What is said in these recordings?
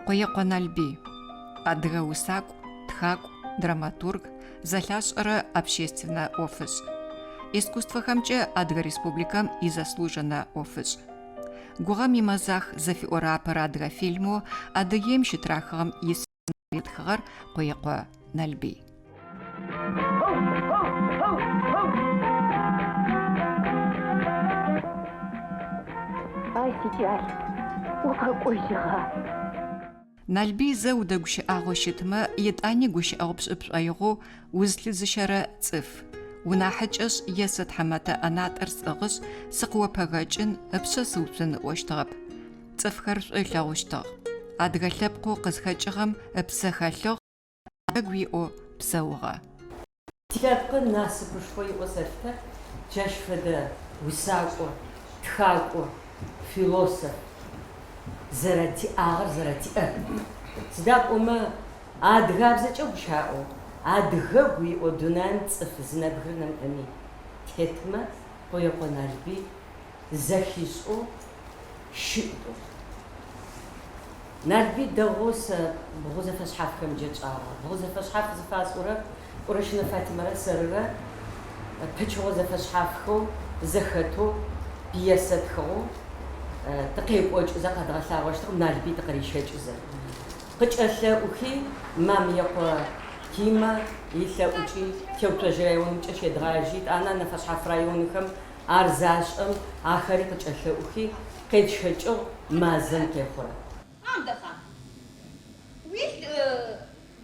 Къуекъо Налбый. Адыгэ усакӏу, тхакӏу, драматург, зэлъашӏэрэ общественнэ ӏофышӏ. Искусствэхэмкӏэ Адыгэ Республикэм изаслуженнэ ӏофышӏ. Гугъэм имэзах зыфиӏорэ апэрэ адыгэ фильмэу Адыгеим щытырахыгъэм исценарий ытхыгъэр Къуекъо Налбый. А сикӏал, укъэкӏожьыгъа? Налбый зэ удэгущыӏагъэу щытмэ, етӏани гущыӏэгъу пшӏы пшӏоигъоу узлъызыщэрэ цӏыф. Унахьыкӏэшъ е сэ тхьэмэтэ ӏэнатӏэр сӏыгъышъ, сыкъыопэгэкӏын, ыпшъэ сыуцун ыӏощтыгъэп. Цӏыфхэр шӏу ылъэгъущтыгъ. Адыгэ лъэпкъэу къызхэкӏыгъэм ыпсэ хэлъыгъ, ыгу иӏэу псэугъэ. Тилъэпкъы насыпышхо иӏэу сэлъытэ, джащ фэдэ усакӏо, тхакӏо, философ зэрэтиӏагъэр, зэрэтиӏэр. Сыда пӏомэ адыгабзэкӏэ гущаӏэу, адыгэгу иӏэу дунаим цӏыф зы нэбгыр нэмыӏэми тетмэ, Къуекъо Налбый зэхишӏэу щыӏ тӏоу. Налбый дэгъоу сэ бгъу зэфэшъхьафхэмкӏэ тшӏагъэ. Бгъу зэфэшъхьаф зыфасӏорэр Кӏурэщынэ Фатимэрэ сэрырэ пычыгъо зэфэшъхьафхэу зэхэтэу пьесэ тхыгъэу тыкъекӏокӏызэ къэдгъэлъагъощтыгъ, Налбый тыкъырищэкӏызэ. Къыкӏэлъэӏухи, Мамыекъо Кимэ илъэӏукӏи Теуцожь районымкӏэ щедгъажьи, етӏанэ нэфэшъхьаф районхэм Ар зашӏэм, ахэри къыкӏэлъэӏухи, къетщэкӏыгъ мазэм къехъурэ. Амдэхъан, уилӏ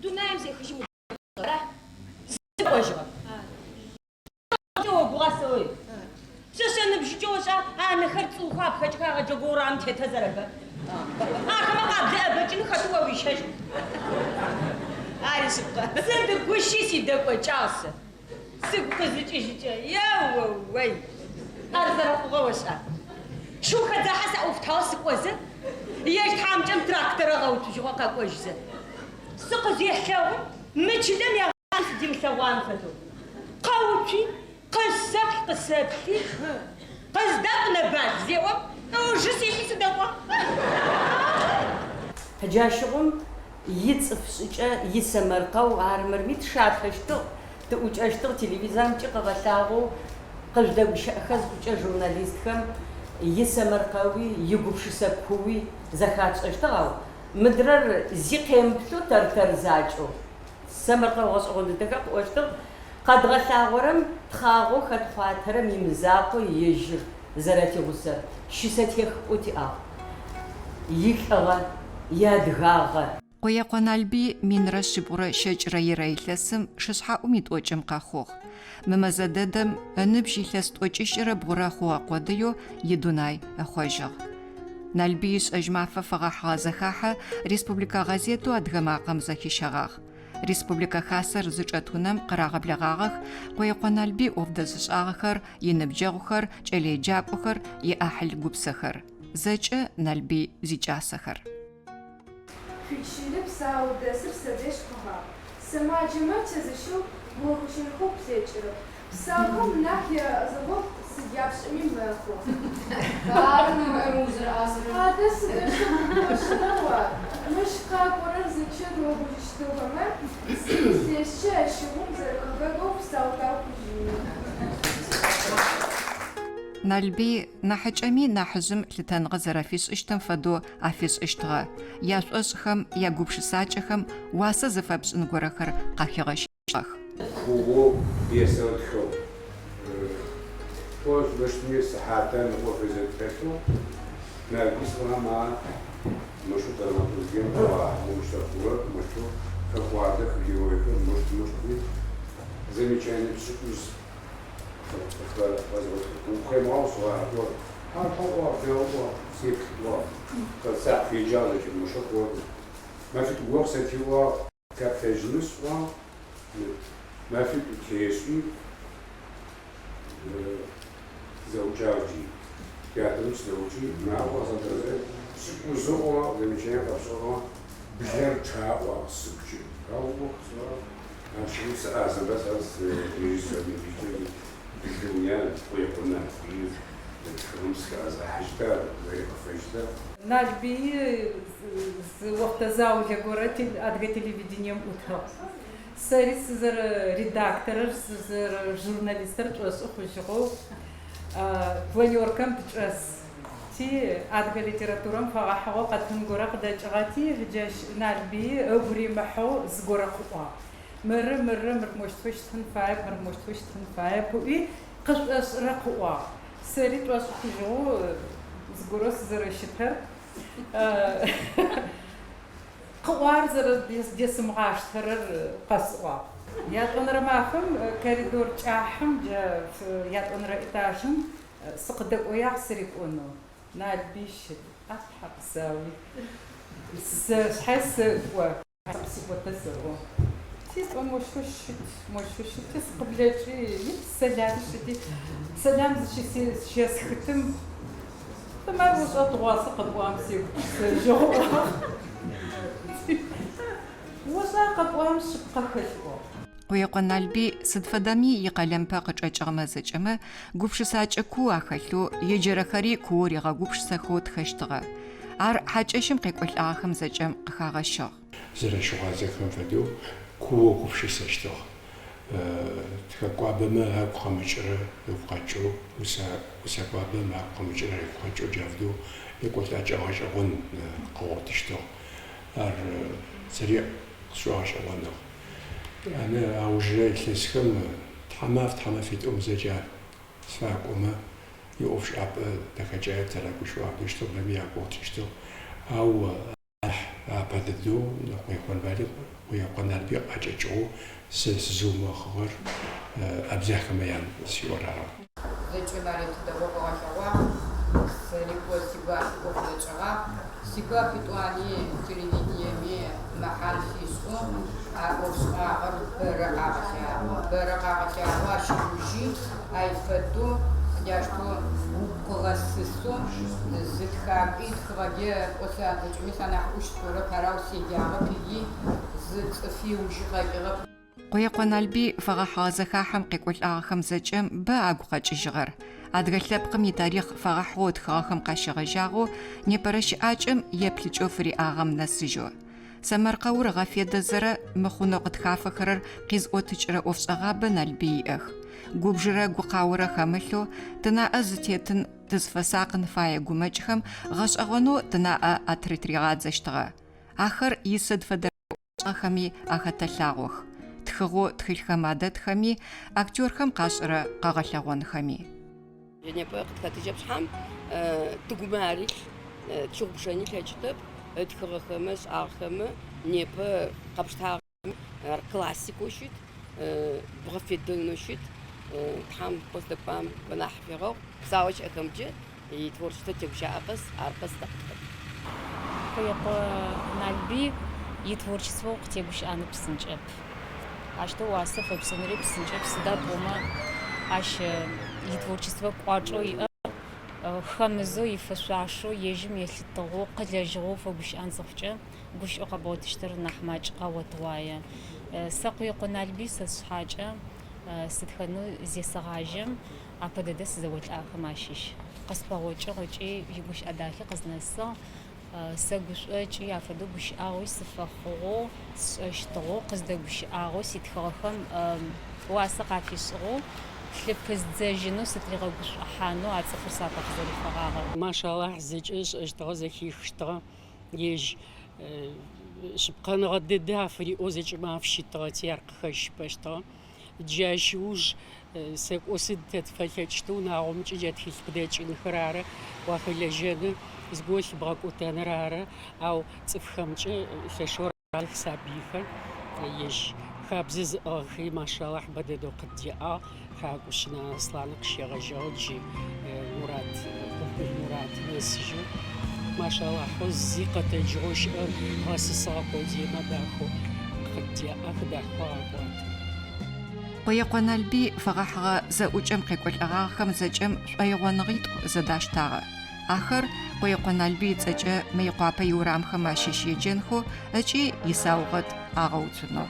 дунаим зехыжьым ара? Зи кӏожьыгъэп. Лӏы огугъа сэӏо. Пшъэшъэ ныбжьыкӏэу ошӏа анэхэр цӏыухэу апхэкӏхэр агъэджэгоу урамым тетэ зэрэбэр. Ахэмэ къаблэӏэбэкӏын хэты о уищэщт. Ари шъыпкъэ. Сыд гущи сидэкӏокӏагъ сэ. Сыгу къызыкӏыжьыкӏэ, еу-уей, ар зэрэхъугъэ ошӏа? Шыу хэдзахьэ саӏофтагъэу сыкӏозэ, ежь тхьамыкӏэм трактор ыгъэуцужьыгъэу къэкӏожьызэ, сыкъызелъэгъум, мы чылэм егъашӏэм сыдимылъэгъуам фэдэу, къэуцуи, къысэплъ-къысэплъи, къыздэкӏу, Нэбал, зеӏом, ыужы сихьи сыдэкӏуагъ. Джащыгъум ицӏыф шӏыкӏэ, исэмэркъэу армырми тшатэщтыгъ, Тыӏукӏэщтыгъ телевизорымкӏи къыгъэлъагъоу, къыжъудэгущыӏэхэ зыхъукӏэ журналистхэм исэмэркъэуи, игупшысэ кууи зэхатшӏэщтыгъ, ау мыдрэр зи къемыплъэу тэр-тэр закӏэу сэмэркъэу гъэшӏэгъон дэдэхэр къыӏощтыгъ. Къэдгъэлъагъорэм тхъагъоу хэтхъуатэрэм имызакъоу ежьыр зэрэтигъусэр щысэтехыпӏэу тиӏагъ. Илӏыгъэ, иадыгагъэ. Къуекъо Налбый минрэ шъибгъурэ щэкӏырэ ирэ илъэсым шышъхьэӏум итӏокӏым къэхъугъ. Мы мэзэ дэдэм ыныбжь илъэс тӏокӏищырэ бгъурэ хъугъэ къодыеу идунай ыхъожьыгъ. Налбый ишӏэжь мафэ фэгъэхьыгъэ зэхахьэ республикэ гъэзетэу Адыгэ макъэм зэхищэгъагъ. Республикэ хасэр зычӏэт унэм къырагъэблэгъагъэх Къуекъо Налбый ӏоф дэзышӏагъэхэр, иныбджэгъухэр, кӏэлэеджакӏохэр, иӏахьыл гупсэхэр. Зэкӏэ Налбый зикӏасэхэр. Шъуичылэ псаоу дэсыр садэжь къыгъакӏу. Сымаджэмэ тезыщэу бгъэхъужьынхэу плъэкӏырэп. Псаухэм нахь яӏэзэгъоу сыд япшӏэми мэхъу. Ары нэмыӏэми узэрэӏазэрэр. Адэ сыдэущтэу бгъэхъужьынэу ар? Мыщ къакӏорэр зэкӏэ дгъэхъужьыщтыгъэмэ, зы илъэскӏэ ащыгъум зэрэхэгъэгоу псау тахъужьыни. Налбый нахьыкӏэми нахьыжъым лъытэныгъэ зэрэфишӏыщтым фэдэу афишӏыщтыгъэ, яшӏошӏхэм, ягупшысакӏэхэм уасэ зыфэпшӏын горэхэр къахигъэщыгъэх. Куоу пьесэ ытхыгъ. Тӏо шӏошӏми сыхьатэ ныкъо фызэтхэлъэу Налбый сӏуагъэм а мощэу драматургием фэгъэхьыгъэу мощ хъурэп, мощэу хэкӏуадэх геройхэр, мощ мощ ӏуи замечание пшӏыкӏуз Ащыгъум сыӏазэба сэ режиссер ныбжьыкӏэ Блыуня Къуекъо Налбый. Тхыгъэм сыхэӏэзахьыщта, зэри къыфэщта? Налбый зы охътэ заулэ горэ адыгэ телевидением ӏутыгъ. Сэри сызэрэредакторыр, сызэрэжурналистыр тшӏошӏы хъужьыгъэу планеркэм тычӏэс. Ти адыгэ литературэм фэгъэхьыгъэу къэтын горэ къыдэкӏыгъэти, джащ Налбый ыгу римыхьэу зыгорэ къыӏуагъ. Мыры, мыры, мыр мощтэу щытын фаеп, мыр мощтэу щытын фаеп ыӏуи, къышӏошӏырэ къыӏуагъ. Сэри тшӏошӏы хъужьыгъэу зыгорэу сызэрэщытыр къыӏуагъэр зэрэдесымыгъаштэрэр къэсӏуагъ. Ятӏонэрэ мафэм коридор кӏахьым, джа ятӏонэрэ этажым сыкъыдэкӏоягъ сырикӏонэу. Налбый щыт. А Тхьэ къысауи. Сэ шъхьэ сэкӏо. Сыкъысиӏотэ сэӏо. Ти сӏо мощтэу щыт, мощтэу щыти, сыкъыблэкӏи, ит сэлами щыти, сэлам зыщесхытым, Тэмар ошӏа тыгъуасэ къэпӏуагъэм сегупшысэжьыгъ ыӏуагъ. Ошӏа къэпӏуагъэм шъыпкъэ хэлъ ыӏуагъ. Къуекъо Налбый сыд фэдэми икъэлэмыпэ къычӏэкӏыгъэмэ зэкӏэмэ гупшысакӏэ куу ахэлъэу, еджэрэхэри куоу ригъэгупшысэхэу тхэщтыгъэ. Ар хьакӏэщым къекӏолӏагъэхэм зэкӏэм къыхагъэщыгъ. Зэрэщыгъуазэхэм фэдэу куоу гупшысэщтыгъ. Тхэкӏуабэмэ агу къэмыкӏырэ ыгу къэкӏэу, усэкӏуабэм агу къэмыкӏырэ ыгу къэкӏэу джа фэдэу екӏолӏакӏэ гъэшӏэгъон къыгъотыщтыгъ. Ар сэри сшӏогъэшӏэгъоныгъ. Аны аужырэ илъэсхэм тхьамаф, тхьамэфитӏум зэкӏэ сфакӏомэ, иӏофшӏапӏэ дэхэкӏае тызэрэгущыӏэу бэми ягугъу тшӏыщтыгъ. Ау анахь апэ дэдэу Къуекъо Налбый ӏэкӏэкӏыгъэу сэ сызыумэхъыгъэр Абдзахэмэ ян зыфиӏорэр ары. Зэкӏэ Марет дэгъоу къыгъэлъэгъуагъ. Сэри кӏо сигуап ӏоф дэкӏыгъагъ. Сигуап итӏуани телевидениеми мэхьан фишӏэу а ӏофшӏагъэр бэрэ къагъэлъагъо. Бэрэ къагъэлъагъо ащ ыужи ай фэдэу джащтэу угу къыгъэсысэу зы тхакӏуи тхыгъэге кӏо сэ зэкӏэми санахь ӏуш сӏорэп, арау седжагъэп ии зы цӏыфи ыужи къэкӏыгъэп. Къуекъо Налбый фэгъэхьыгъэ зэхахьэм къекӏолӏагъэхэм зэкӏэм бэ агу къэкӏыжьыгъэр. Адыгэ лъэпкъым итарихъ фэгъэхьыгъэу ытхыгъэхэм къащегъэжьагъэу непэрэ щыӏакӏэм еплъыкӏэу фыриӏагъэм нэсыжьэу. Сэмэркъэур ыгъэфедэзэрэ мыхъунэу къытхафэхэрэр къизыӏотыкӏырэ ӏофшӏэгъабэ Налбый иӏэх. Губжырэ гукъаорэ хэмылъэу тынаӏэ зытетын, тызфэсакъын фае гумэкӏхэм гъэшӏэгъонэу тынаӏэ атырытригъадзэщтыгъэ. Ахэр исыд фэдэ ӏофшӏагъэхэми ахэтэлъагъох, тхыгъэу тхылъхэм адэтхэми, актерхэм къашӏырэ къэгъэлъэгъонхэми. Непэ къытхэтыжьэп шъхьам, тыгумэ арилъ, тщыгъупшэни тлъэкӏытэп, ытхыгъэхэмэ, ышӏагъэхэмэ, непэ къэпштагъэми ар классикэу щыт, бгъэфедэнэу щыт, Тхьам къыздэкӏуам гонахь фегъэгъу, псаоу щыӏэхэмкӏэ Итворчествэ тегущыӏэ къэс, ар къэс тэ къытхэт. Къуекъо Налбый итворчествэ укъытегущыӏэныр псынкӏэп. Ащтэу уасэ фэпшӏыныри псынкӏэп, сыда пӏомэ ащ итворчествэ кӏуачӏэу иӏэр хэмызэу, ифэшъуашэу, ежьым елъытыгъэу, къылэжьыгъэу фэгущыӏэн зыхъукӏэ, гущыӏэу къэбгъотыщтыр нахь макӏ, къэгъотыгъуае. Сэ Къуекъо Налбый сэ сшъхьакӏэ сытхэнэу зесэгъажьэм, Апэ дэдэ сызэолӏагъэхэм ащыщ. Къыспэгъокӏыгъ ыкӏи игущыӏэ дахи къызнэсыгъ. Сэгушӏо ыкӏи афэдэу гущыӏэгъуи сыфэхъугъэу, сшӏэщтыгъэу, къыздэгущыӏагъэу, ситхыгъэхэм уасэ къафишӏыгъэу, лъыпыздзэжьынэу, сытригъэгушӏухьанэу а цӏыфыр сапэ къызэрифэгъагъэр. Машалахь зэкӏэ ышӏэщтыгъэ, зэхихыщтыгъэ, ежь шъыпкъэныгъэ дэдэ афыриӏэу зэкӏэмэ афыщытыгъэти, ар къыхэщыпэщтыгъэ. Джы ащ ыуж сэкӏо сыд тэ тфэлъэкӏыщтэу унагъомкӏэ джа тхылъ къыдэкӏынхэр ары, уахэлэжьэныр, зыгорэ лъыбгъэкӏотэныр ары, ау цӏыфхэмкӏэ лъэшэу разэх сабыйхэр, ежь хабзэ зыӏыгъхэри машалахь бэ дэдэу къыддеӏагъ, Тхьакӏущынэ Аслъанэ къыщегъэжьагъэу джы Мурат, Къумпӏыл Мурат нэсыжьэу, машалахьэу зи къэтэджыгъэу щыӏэр гъэсысыгъэ къодыемэ дахэу къыддеӏэх, дахэу агъэкӏуатэ. Къуекъо Налбый фэгъэхьыгъэ зэӏукӏэм къекӏолӏэгъагъэхэм зэкӏэм шӏоигъоныгъитӏу зэдаштагъэ. Ахэр Къуекъо Налбый ыцӏэкӏэ Мыекъуапэ иурамхэм ащыщ еджэнхэу ыкӏи исаугъэт агъэуцунэу.